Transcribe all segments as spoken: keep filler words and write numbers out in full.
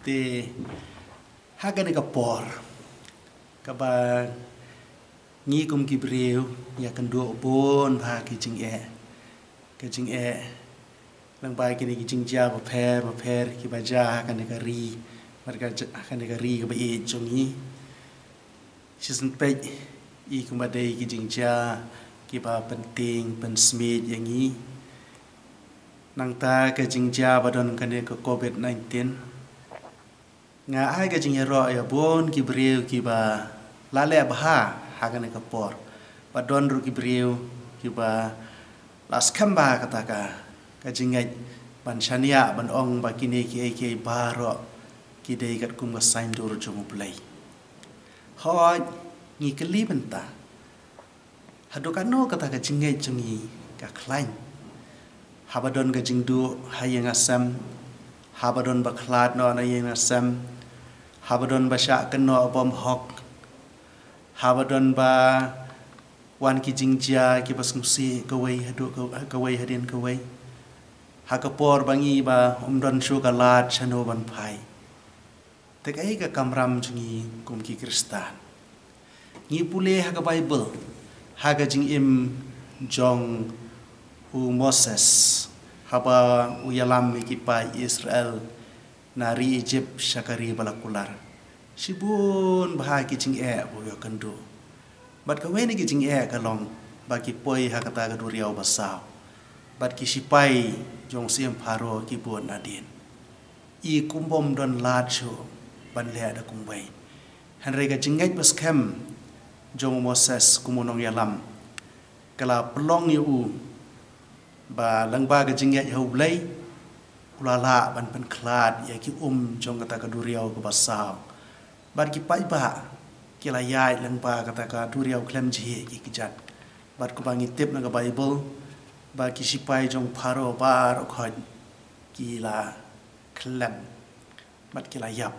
Te ha kane ka por kaba ngi kum ki briew ïa kynduh bun bha ki jingeh, ka jingeh lyngba kine ki jingjia bapher bapher kiba jia ha kane ka ri, bad ka jia ha kane ka ri kaba ïeit jong ngi. Shisien peit i kumba dei ki jingjia kiba pyntieng pynsmiej ïa ngi. Nangta ka jingjia ba don kane ka covid nineteen, nga ai ka jingïaroh ïa bun ki briew kiba la leh bha ha kane ka por. Ba don ruh ki briew kiba la skhem bha kata ka, ka jingngeit ban shaniah ban ong ba kine kiei kiei baroh ki dei katkum ka saiñdur jong U Blei. Hooid, ngi kylli mynta, haduh katno kata ka jingngeit jong ngi ka khlaiñ? Haba don ka jingduh ha ïing ha sem, haba don ba khlad noh na ïing na sem, haba don ba shah kynnoh bymhok, haba don ba wan ki jingjia kiba sngewsih kawei haduh ka, kawei hadien kawei. Ha ka por ba ngi ba ym don shuh ka lad shano ban phai. Te kaei ka kamram jong ngi kum ki Khristan? Ngi pule ha ka Baibl, ha ka jingim jong u Moses, haba u ïalam ïa ki paid Israel na ri Ijipt sha ka ri ba la kular. Shibun bha ki jingeh ba u ïakynduh. Bad kawei na ki jingeh ka long ba ki poi ha kata ka duriaw basaw. Bad ki shipai jong u Syiem Pharaoh ki bud nadien. I kum bym don lad shuh ban leh da kumwei. Hynrei ka jingngeit ba skhem jong u Moses kum u nongïalam ka la pynlong ïa u ba lyngba ka jingngeit ha U Blei, u la lah ban pynkhlad ïa ki um jong kata ka duriaw kaba saw. Bad ki paidbah ki la ïaid lyngba kata ka duriaw khlem jhieh ki kjat. Bad kumba ngi tip na ka Baibl, ba ki shipai jong Pharaoh baroh khoit ki la khlem bad ki la ïap.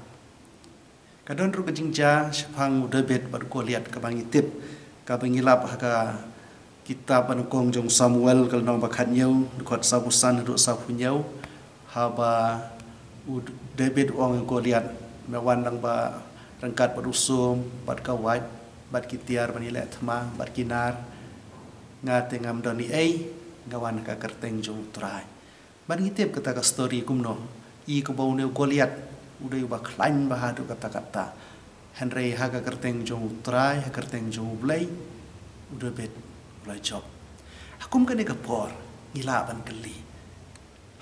Ka don ruh ka jingjia shaphang u David bad u Goliath kaba ngi tip, kaba ngi lap ha ka kitab ba nyngkong jong Samuel ka lynnong ba khathynñiew, dkhot sawphew san haduh sawphew hynñiew. Haba u David u ong ïa u Goliath, me wan lang ba ryngkat bad u sum, bad ka wait, bad ki tiar ban ïaleh thma, bad ki nar. Nga te ngam don ei ei, nga wan ha ka kyrteng jong U Trai. Bad ngi tip kata ka story kumno. I kaba une u Goliath u dei uba khlaiñ bha haduh katta katta. Hynrei ha ka kyrteng jong U Trai, ha ka kyrteng jong U Blei, u David u la jop. Ha kum kane ka por ngi lah ban kylli,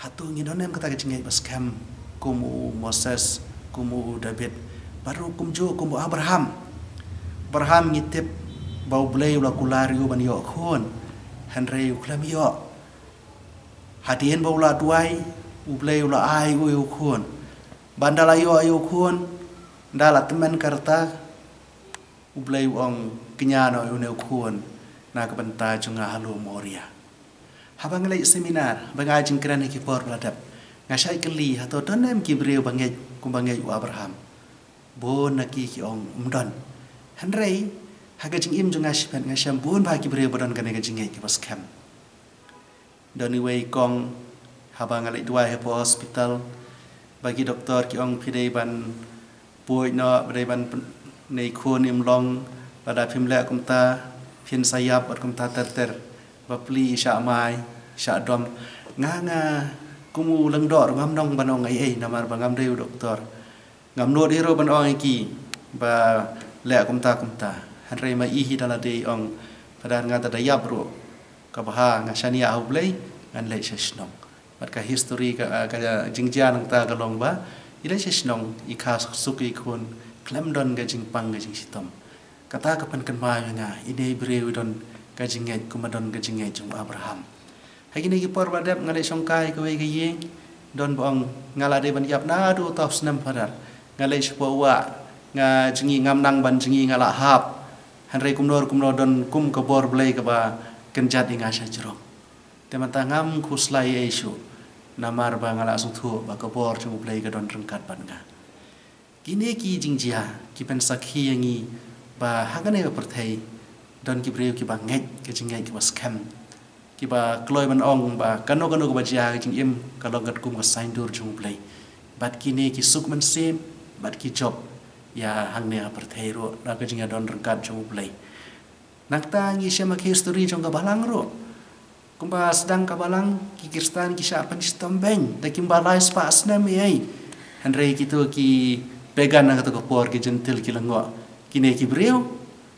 hato ngi don em kata ka jingngeit ba skhem kum u Moses, kum u David, bad ruh kumjuh kum u Abraham? Abraham ngi tip ba U Blei u la kular ïa u ban ïoh khun, hynrei u khlem ïoh. Hadien ba u la duwai, U Blei u la ai u ïa u khun. Bad ynda la ïoh ïa u khun, ynda la tymmen ka rta, U Blei u ong, kñia noh ïa une u khun na ka bynta jong nga halor Moria. Haba nga leit seminar, ba nga ai jingkren ha ki por ba la dep, nga shait kylli, hato don em ki briew ba ngeit kumba ngeit u Abraham? Bun na ki ki ong, ym don. Hynrei ha ka jingim jong nga shiphet nga shem bun bha ki briew ba don kane ka jingngeit kaba skhem. Don iwei i kong, haba nga leit duwai hapoh hospital, ba ki doktor ki ong, phi dei ban poi noh, ba dei ban pyn-, ne i khun im long, lada phim leh kumta phin sa ïap bad kumta ter ter. Bapli i shah mai, shah dom. Nga, nga kum u lyngdoh ruh ngam nang ban ong ei ei namar ba ngam dei u doktor. Ngam nud hi ruh ban ong ïa ki ba leh kumta kumta. Hynrei ma i hi da lade i ong, padan nga te da ïap ruh, ka bha, nga shaniah ha U Blei, ngan leit sha shnong. Bad ka history ka, ka jingjia nangta ka long ba i leit sha shnong, i kha suk ïa i khun, khlem don ka jingpang ka jingshitom. Kata ka pynkynmaw ïa nga, ine i briew i don ka jingngeit kumba don ka jingngeit jong u Abraham. Ha kine ki por ba dep nga leit shongkai kawei ka ïing, don ba ong, nga la dei ban ïap naduh uta u snem, Phadar. Nga leit shapoh wah, nga jngi, ngam nang ban jngi, nga la hap. Hynrei kumno kumno don kum ka bor Blei kaba kynjat ïa nga sha jrong. Te mynta ngam khuslai ei ei shuh, namar ba nga la sngewthuh ba ka bor jong U Blei ka don ryngkat bad nga. Kine ki jingjia ki pynsakhi ïa ngi ba ha kane ka pyrthei don ki briew kiba ngeit ka jingngeit kaba skhem, kiba kloi ban ong ba kano kano kaba jia ha ka jingim ka long katkum ka saiñdur jong U Blei. Bad kine ki suk mynsiem, bad ki jop ïa hangne ha pyrthei ruh da ka jingïadon ryngkat jong U Blei. Nangta ngi shem ha ki histori jong ka balang ruh. Kumba sdang ka balang, ki Khristan ki shah pynshitom beiñ da kumba lai spah snem ei. Hynrei kito ki pagan ha kato ka por, ki Jentil, ki lyngngoh, kine ki briew,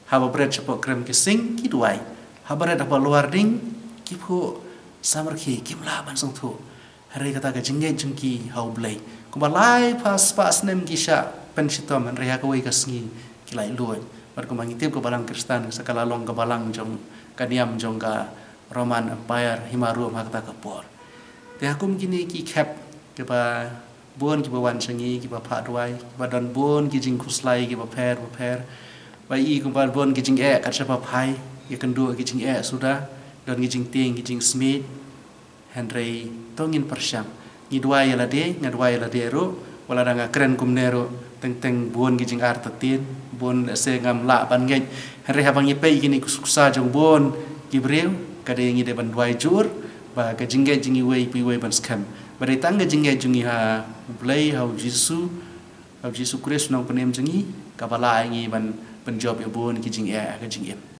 haba bret shapoh krem ki sing ki duwai, haba bret haba luar ding ki phuh samrkhie, kim lah ban sngewthuh. Hynrei kata ka jingngeit jong ki ha U Blei. Kumba lai spah snem ki shah pynshitom, hynrei ha kawei ka sngi ki laitluid. Bad kumba ngi tip, ka balang Khristan sa ka la long ka balang jong ka niam jong ka Roman Empire, hima Rome ha kata ka por. Te ha kum kine ki khep kiba bun kiba wan sha ngi, kiba phah duwai, kiba don bun ki jingkhuslai kiba pher ba pher. Ba i kumba bun ki jingeh kat shaba phai, ïakynduh ki jingeh suda, don ki jingtieng, ki jingsmiej. Hynrei to ngin pyrshang. Ngi duwai ïa lade, nga duwai ïa lade ruh, wat la da nga kren kumne ruh, teng teng bun ki jingartatien, bun lehse ngam lah ban ngeit. Hynrei haba ngi peit kine ki suk sa jong bun ki briew, ka dei ngi dei ban duwai jur ba ka jingngeit jong ngi iwei pa iwei ban skhem. Ba dei tang ka jingngeit jong ngi ha U Blei, ha U Jisu, ha U Jisu Khrist u nongpynim jong ngi, kaba lah ïa ngi ban pynjop ïa bun ki jingeh ha ka jingim.